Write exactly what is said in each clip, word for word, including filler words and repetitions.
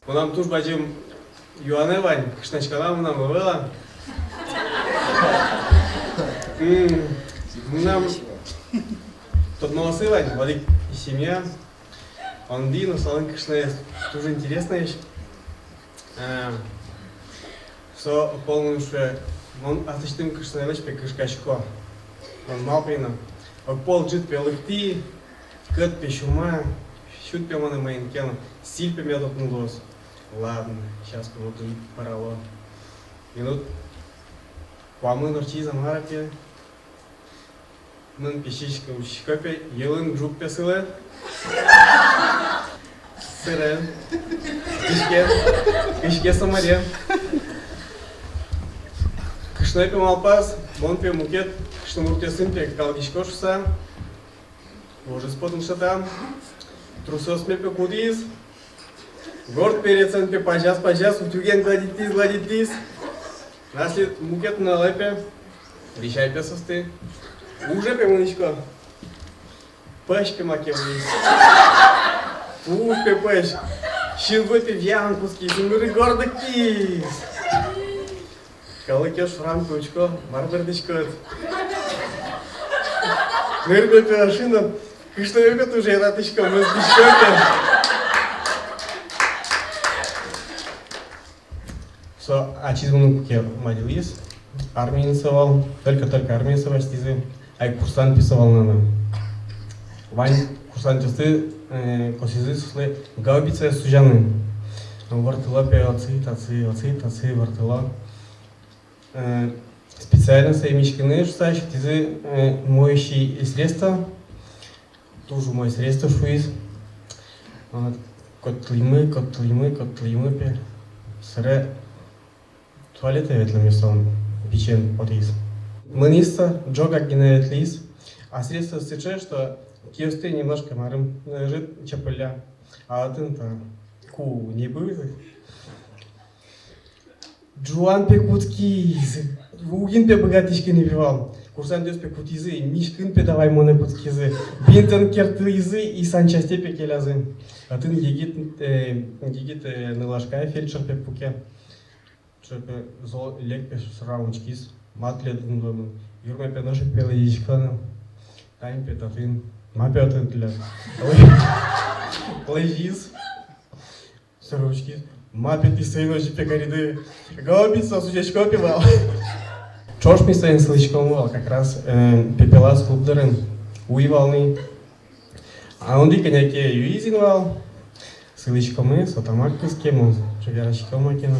Мынам туж бадӟым юанэ вань, кышнаськоно мынам ӧвӧл-а. М, мынам тодмоосы вань, одӥг семья. Онди но солэн кышноез туж интересноесь. Э, со огпол мыным шуэ: мон аслэсьтым кышноелэсь пе кышкасько. Мон малпай но: огпол ӝыт пе лыктӥ, кӧт пе сюма, сюд пе монэ маин ке но, сӥль пе мед отын луоз. Ладно, сейчас пе отын пӧрало. Минут куамын ортчиз-а, мар-а пе. Мон пе сиськы, учкисько пе, йӧлын ӝук пе сылэ. Сыре. Кышке. Кышке со мар-а. Кышное пе малпаз, мон пе мукет кышномуртъёсын пе калгисько шуса. Вожез потын шӧдам. Трусъёсме пе кутӥз. Горд перецен пе пазяз-пазяз, утюген гладитӥз, гладитӥз. Аслыд мукет нуналэ пе весь ай пе соосты. Уже пе мынӥсько. Пӧсь пе маке вуиз. Туж пе пӧсь. Синвуэ пе виян кутскиз, ныры горд лыктӥз. Калыкъёс шорам пе учко, мар бӧрдӥськод. Нырме пе ӧшыно, кышноме пе туж яратӥсько, мӧзмисько пе. Со ачиз мыным куке мадьылӥз, армиын со вал, только-только армиысь басьтӥзы. Ай, курсант пе со вал на. Вань курсантъёсты, э, косӥзы соослы гаубицаез сузяны. Ворттыло пе отчы-татчы, отчы-татчы ворттыло. Э, специально сое миськыны шуса сётӥзы, э, моющий средство. Туж умой средство шуиз. Вот. Коттылӥмы, коттылӥмы, коттылӥмы пе. Сыре туалетэ ветлэмъёслэн пичиен потӥз. Мынӥз со, ӝог гинэ ветлӥз. А средство сыӵе, что киосты немножко марым, э, ӧжыт чепылля. А отын та ку не быгатэ. Ӝуан пе кутскиз. Уг ини пе быгатӥськы ни пе вал. Курсантъёс пе кутӥзы, миськыны пе давай монэ кутскизы. Бинтэн керттылӥзы и санчастье пе келязы. Отын егит, э, егит, э, нылашка, фельдшер пе пуке. Ӵе пе зол лек пе, шорам учкиз. Ма тӥледлы луэмын? Юрме пе нош ик пе лэзисько на. Тань пе татын. Ма пе отын тӥляд? Лэзиз. Сыре учкиз. Ма пе тӥ соин озьы пе кариды? Гаубица сузясько пе вал. Ӵош ми соин сылӥськом вал, как раз, э, Пепелас клуб дорын. Уй вал ни. А онды кӧня ке юиз ини вал. Сылӥськомы, со тамак кыске, мон ӵем верасько маке но.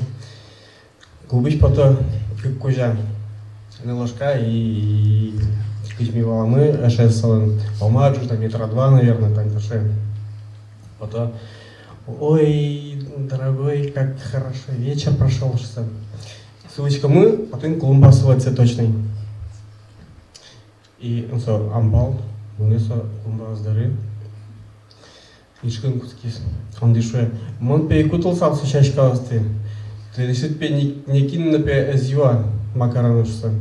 Клубысь пото кык кузя. Нылашка и, и кызьы ми валамы, эшез солэн. Омы ӝужа, метра два, наверное, тань таӵе. Пото: «Ой, дорогой, как хорошо вечер прошёл», шуса. Сылӥськомы, отын клумба сылэ цветочный. И со амбал, мынэ со клумбаос доры. Ишкын кутскиз. Онды шуэ: «Мон пе ик утылсал со сяськаосты. Тӥлесьтыд пе ни-, нокин но пе ӧз юа макароны», шуса.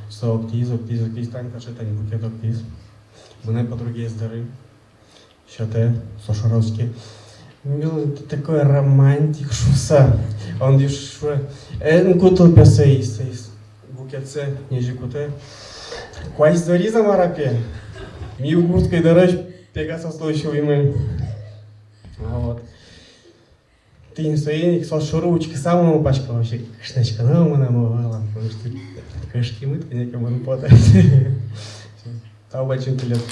Со октӥз, октӥз, октӥз, тань таӵе, тань букет октӥз. Мынэ подругез доры. Сётэ, со шоры учке. «Милый, ты такой романтик», шуса. Онды шуэ: «Эн кутыл пе соиз, соиз. Букетсэ нежи кутэ». Куазь зориз-а, мар-а пе. Ми Удмуртской дорозь Пегасослы сюлӥмы. А вот. Тӥни соин ик, со шоры учкыса, мон малпасько, вообще кышнаськоно мынам ӧвӧл-а, потому что кышкемыт кӧня ке мон потэ. Тау бадӟым тӥледлы.